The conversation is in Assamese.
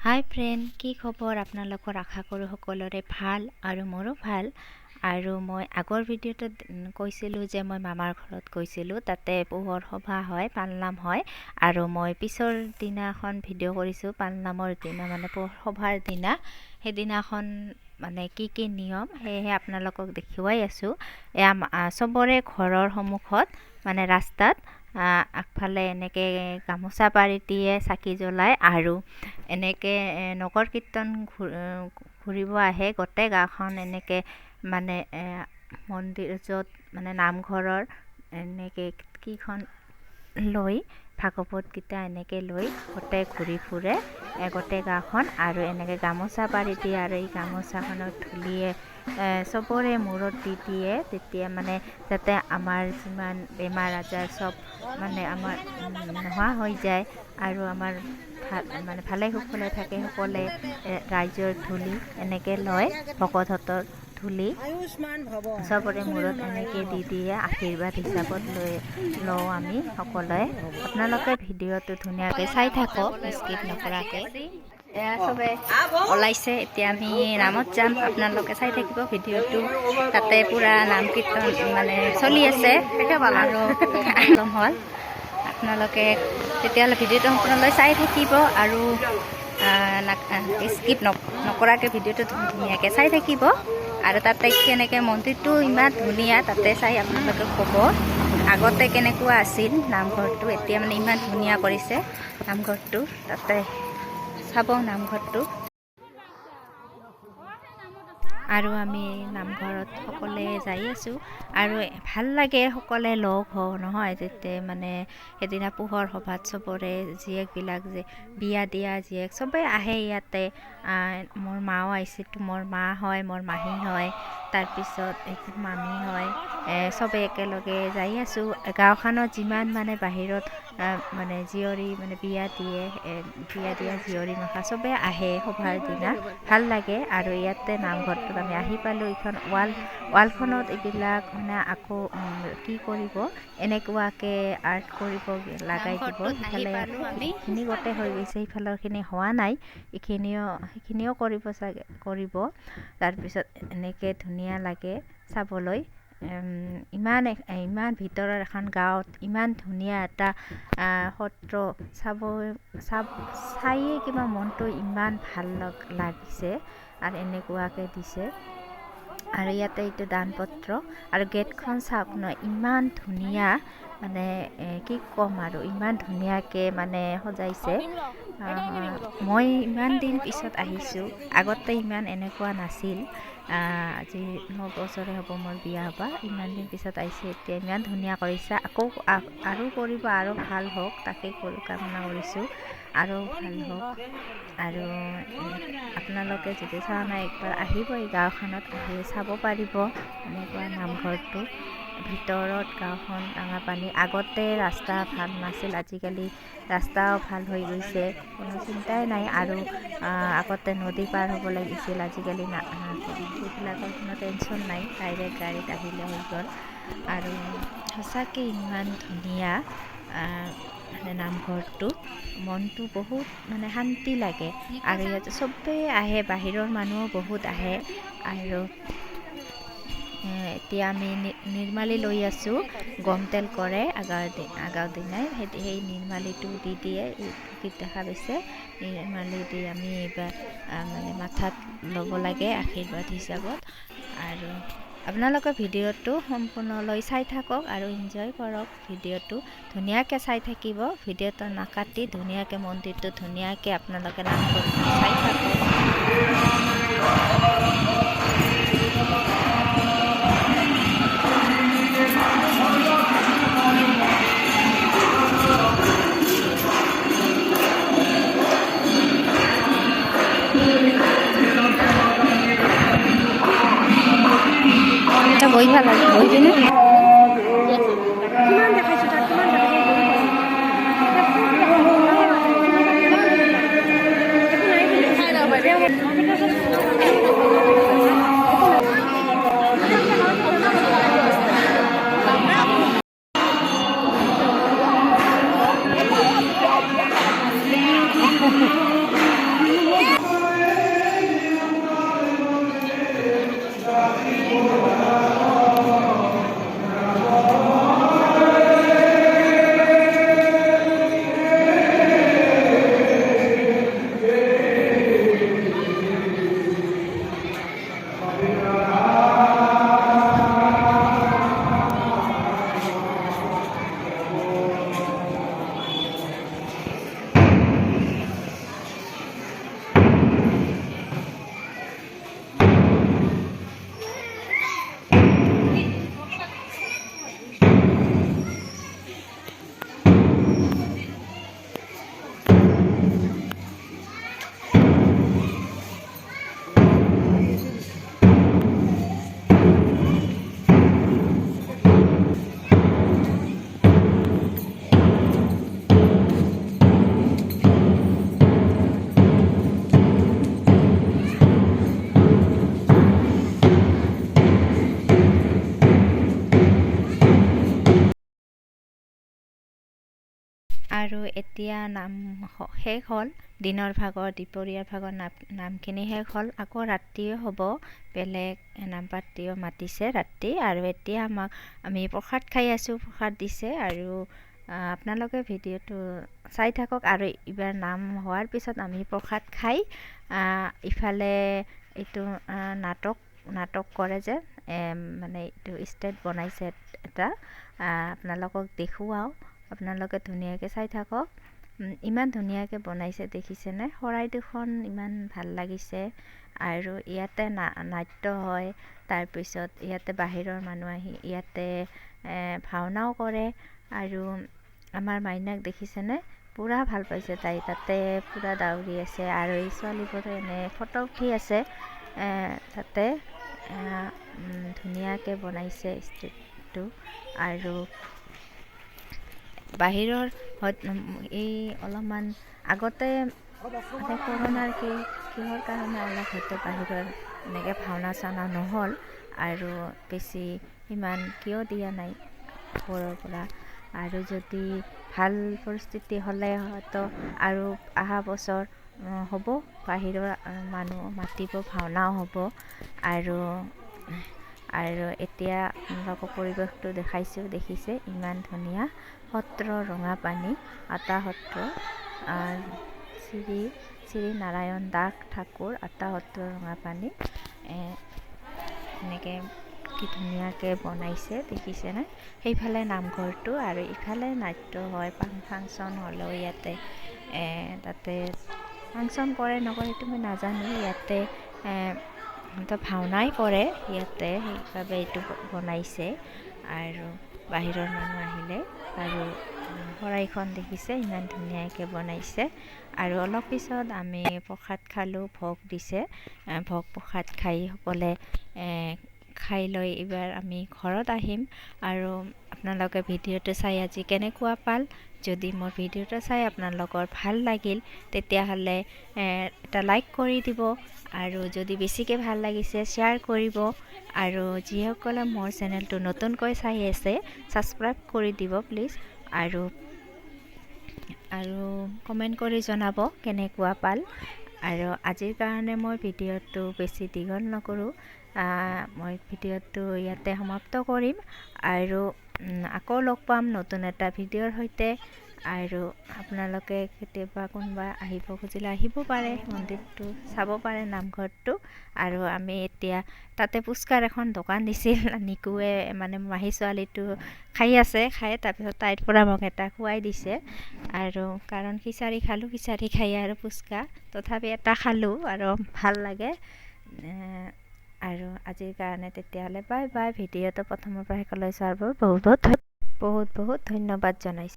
হাই ফ্ৰেণ্ড, কি খবৰ আপোনালোকৰ? আশা কৰোঁ সকলোৰে ভাল আৰু মোৰো ভাল। আৰু মই আগৰ ভিডিঅ'টোত কৈছিলোঁ যে মই মামাৰ ঘৰত গৈছিলোঁ, তাতে পোহৰ সভা হয়, পালনাম হয়। আৰু মই পিছৰ দিনাখন ভিডিঅ' কৰিছোঁ, পালনামৰ দিনা মানে পোহৰ সভাৰ দিনা, সেইদিনাখন মানে কি কি নিয়ম সেয়েহে আপোনালোকক দেখুৱাই আছোঁ। এয়া চবৰে ঘৰৰ সন্মুখত মানে ৰাস্তাত আগফালে এনেকৈ গামোচা পাৰি দিয়ে, চাকি জ্বলায় আৰু এনেকৈ নগৰ কীৰ্তন ঘূৰিব আহে গোটেই গাঁওখন এনেকৈ মানে মন্দিৰ য'ত মানে নামঘৰৰ এনেকৈ কিখন লৈ ভাগৱত গীতা এনেকৈ লৈ গোটেই ঘূৰি ফুৰে গোটেই গাঁওখন। আৰু এনেকৈ গামোচা পাৰি দিয়ে আৰু এই গামোচাখনত ধূলিয়ে চবৰে মূৰত দি দিয়ে, তেতিয়া মানে যাতে আমাৰ যিমান বেমাৰ আজাৰ চব মানে আমাৰ নোহোৱা হৈ যায় আৰু আমাৰ ভাল মানে ভালে কুশলে থাকে সকলোৱে। ৰাইজৰ ধূলি এনেকৈ লয়, ভকতহঁতৰ ধূলি চবৰে মূৰত এনেকৈ দি দিয়ে, আশীৰ্বাদ হিচাপত লৈ লওঁ আমি সকলোৱে। আপোনালোকে ভিডিঅ'টো ধুনীয়াকৈ চাই থাকক, স্কিপ নকৰাকৈ। এয়া চবে ওলাইছে, এতিয়া আমি নামত যাম, আপোনালোকে চাই থাকিব ভিডিঅ'টো। তাতে পূৰা নাম কীৰ্তন মানে চলি আছে আৰু আৰম্ভ হ'ল। আপোনালোকে তেতিয়াহ'লে ভিডিঅ'টো সম্পূৰ্ণলৈ চাই থাকিব আৰু স্কিপ নকৰাকৈ ভিডিঅ'টো ধুনীয়াকৈ চাই থাকিব। আৰু তাতে কেনেকৈ মন্দিৰটো ইমান ধুনীয়া, তাতে চাই আপোনালোকে ক'ব আগতে কেনেকুৱা আছিল নামঘৰটো, এতিয়া মানে ইমান ধুনীয়া কৰিছে নামঘৰটো। তাতে চাব নামঘৰটো। আৰু আমি নামঘৰত সকলোৱে যাই আছোঁ আৰু ভাল লাগে, সকলোৱে লগ হওঁ নহয় তেতিয়া মানে সেইদিনা পোহৰ সভাত চবৰে জীয়েকবিলাক যে বিয়া দিয়া জীয়েক চবেই আহে ইয়াতে। মোৰ মাও আহিছে, মোৰ মা হয়, মোৰ মাহী হয়, তাৰপিছত এইটো মামী হয়, চবেই একেলগে যাই আছোঁ। গাঁওখনত যিমান মানে বাহিৰত মানে জীয়ৰী মানে বিয়া দিয়ে, বিয়া দিয়া জীয়ৰী মখা চবেই আহে সভাৰ দিনা, ভাল লাগে। আৰু ইয়াতে নামঘৰটোত আমি আহি পালোঁ। এইখন ৱালখনত এইবিলাক মানে আকৌ কি কৰিব এনেকুৱাকৈ আৰ্ট কৰিব লগাই দিব। সিফালে এইখিনি গোটেই হৈ গৈছে, সিফালৰখিনি হোৱা নাই, এইখিনিও সেইখিনিও কৰিব চাগে, কৰিব। তাৰপিছত এনেকৈ ধুনীয়া লাগে চাবলৈ। ইমান ইমান ভিতৰৰ এখন গাঁৱত ইমান ধুনীয়া এটা সত্ৰ চাব চায়ে কিবা মনটো ইমান ভাল লাগিছে। আৰু এনেকুৱাকৈ দিছে। আৰু ইয়াতে এইটো দানপত্ৰ আৰু গেটখন চাওক ন, ইমান ধুনীয়া মানে কি ক'ম আৰু ইমান ধুনীয়াকৈ মানে সজাইছে। মই ইমান দিন পিছত আহিছোঁ, আগতে ইমান এনেকুৱা নাছিল। আজি 9 বছৰে হ'ব মোৰ বিয়া হ'বা, ইমান দিন পিছত আহিছে, এতিয়া ইমান ধুনীয়া কৰিছে। আকৌ আৰু কৰিব, আৰু ভাল হওক তাকে কামনা কৰিছোঁ, আৰু ভাল হওক। আৰু আপোনালোকে যদি চোৱা নাই একবাৰ আহিব এই গাঁওখনত, আহি চাব পাৰিব এনেকুৱা নামঘৰটো। ভিতৰত গাঁওখন ৰাঙাপানী। আগতে ৰাস্তা ভাল নাছিল, আজিকালি ৰাস্তাও ভাল হৈ গৈছে, কোনো চিন্তাই নাই। আৰু আগতে নদী পাৰ হ'ব লাগিছিল, আজিকালি সেইবিলাকৰ কোনো টেনশ্যন নাই, ডাইৰেক্ট গাড়ীত আহিলে হৈ গ'ল। আৰু সঁচাকৈ ইমান ধুনীয়া মানে নামঘৰটো, মনটো বহুত মানে শান্তি লাগে। আৰু ইয়াতে চবেই আহে, বাহিৰৰ মানুহো বহুত আহে। আৰু এতিয়া আমি নিৰ্মালি লৈ আছোঁ, গম তেল কৰে আগাৰ দিনাই, সেই নিৰ্মালিটো দি দিয়ে, এই দেখা পাইছে। নিৰ্মালি দি আমি এইবাৰ মানে মাথাত ল'ব লাগে আশীৰ্বাদ হিচাপত। আৰু আপোনালোকে ভিডিঅ'টো সম্পূৰ্ণলৈ চাই থাকক আৰু এনজয় কৰক ভিডিঅ'টো, ধুনীয়াকৈ চাই থাকিব, ভিডিঅ'টো নাকাটি ধুনীয়াকৈ মন্দিৰটো ধুনীয়াকৈ আপোনালোকে নামঘৰটো চাই থাকক। বহি ভাল লাগে, বহি পিনে কিমান দেখাইছো তাত, কিমান দেখাইছো, একো নাই। আৰু এতিয়া নাম শেষ হ'ল। দিনৰ ভাগৰ, দুপৰীয়াৰ ভাগৰ নামখিনি শেষ হ'ল। আকৌ ৰাতিও হ'ব, বেলেগ নাম পাতিও মাতিছে ৰাতি। আৰু এতিয়া আমি প্ৰসাদ খাই আছোঁ, প্ৰসাদ দিছে। আৰু আপোনালোকে ভিডিঅ'টো চাই থাকক। আৰু এইবাৰ নাম হোৱাৰ পিছত আমি প্ৰসাদ খাই ইফালে এইটো নাটক নাটক কৰে যে, মানে এইটো ষ্টেজ বনাইছে এটা, আপোনালোকক দেখুৱাওঁ। আপোনালোকে ধুনীয়াকৈ চাই থাকক। ইমান ধুনীয়াকৈ বনাইছে, দেখিছেনে? শৰাই দুখন ইমান ভাল লাগিছে। আৰু ইয়াতে নাট্য হয়, তাৰপিছত ইয়াতে বাহিৰৰ মানুহ আহি ইয়াতে ভাওনাও কৰে। আৰু আমাৰ মাইনাক দেখিছেনে? পূৰা ভাল পাইছে তাই, তাতে পূৰা দাউৰি আছে। আৰু এই ছোৱালীবোৰে এনে ফটো উঠি আছে তাতে। ধুনীয়াকৈ বনাইছে ষ্টেজটো। আৰু বাহিৰৰ এই অলপমান আগতে মানে কৰোণাৰ কিহৰ কাৰণে অলপ হয়তো বাহিৰৰ এনেকৈ ভাওনা চাওনা নহ'ল, আৰু বেছি ইমান কিয় দিয়া নাই ওপৰৰ পৰা। আৰু যদি ভাল পৰিস্থিতি হ'লে হয়তো আৰু অহা বছৰ হ'ব, বাহিৰৰ মানুহ মাতিব, ভাওনাও হ'ব। আৰু আৰু এতিয়া আপোনালোকক পৰিৱেশটো দেখাইছোঁ, দেখিছে ইমান ধুনীয়া সত্ৰ ৰঙাপানী আতা সত্ৰ, শ্ৰী শ্ৰী নাৰায়ণ দাস ঠাকুৰ আতা সত্ৰ ৰঙাপানী। এনেকৈ কি ধুনীয়াকৈ বনাইছে, দেখিছেনে? সেইফালে নামঘৰটো আৰু ইফালে নাট্য হয়। ফাংচন হ'লেও ইয়াতে, তাতে ফাংচন কৰে নকৰে সেইটো মই নাজানো। ইয়াতে ভাওনাই কৰে ইয়াতে, সেইবাবে এইটো বনাইছে। আৰু বাহিৰৰ মানুহ আহিলে। আৰু শৰাইখন দেখিছে, ইমান ধুনীয়াকৈ বনাইছে। আৰু অলপ পিছত আমি প্ৰসাদ খালোঁ, ভোগ দিছে। ভোগ প্ৰসাদ খাই সকলে খাই লৈ এইবাৰ আমি ঘৰত আহিম। আৰু আপোনালোকে ভিডিঅ'টো চাই আজি কেনেকুৱা পাল? যদি মোৰ ভিডিঅ'টো চাই আপোনালোকৰ ভাল লাগিল, তেতিয়াহ'লে এটা লাইক কৰি দিব, আৰু যদি বেছিকৈ ভাল লাগিছে শ্বেয়াৰ কৰিব, আৰু যিসকলে মোৰ চেনেলটো নতুনকৈ চাই আছে ছাবস্ক্ৰাইব কৰি দিব প্লিজ। আৰু আৰু কমেণ্ট কৰি জনাব কেনেকুৱা পাল। আৰু আজিৰ কাৰণে মই ভিডিঅ'টো বেছি দীঘল নকৰোঁ, মই ভিডিঅ'টো ইয়াতে সমাপ্ত কৰিম। আৰু আকৌ লগ পাম নতুন এটা ভিডিঅ'ৰ সৈতে। আৰু আপোনালোকে কেতিয়াবা কোনোবা আহিব খুজিলে আহিব পাৰে, মন্দিৰটো চাব পাৰে, নামঘৰটো। আৰু আমি এতিয়া তাতে পুচকাৰ এখন দোকান দিছিল, নিকুৱে মানে মাহী ছোৱালীটো খাই আছে, খাই তাৰপিছত তাইৰ পৰা মোক এটা খুৱাই দিছে। আৰু কাৰণ খিচাৰি খালোঁ, খিচাৰি খাই আৰু পুচকা তথাপি এটা খালোঁ আৰু ভাল লাগে। আৰু আজিৰ কাৰণে তেতিয়াহ'লে বাই বাই। ভিডিঅ'টো প্ৰথমৰ পৰা শেষলৈ চোৱাৰ বাবে বহুত বহুত বহুত বহুত ধন্যবাদ জনাইছোঁ।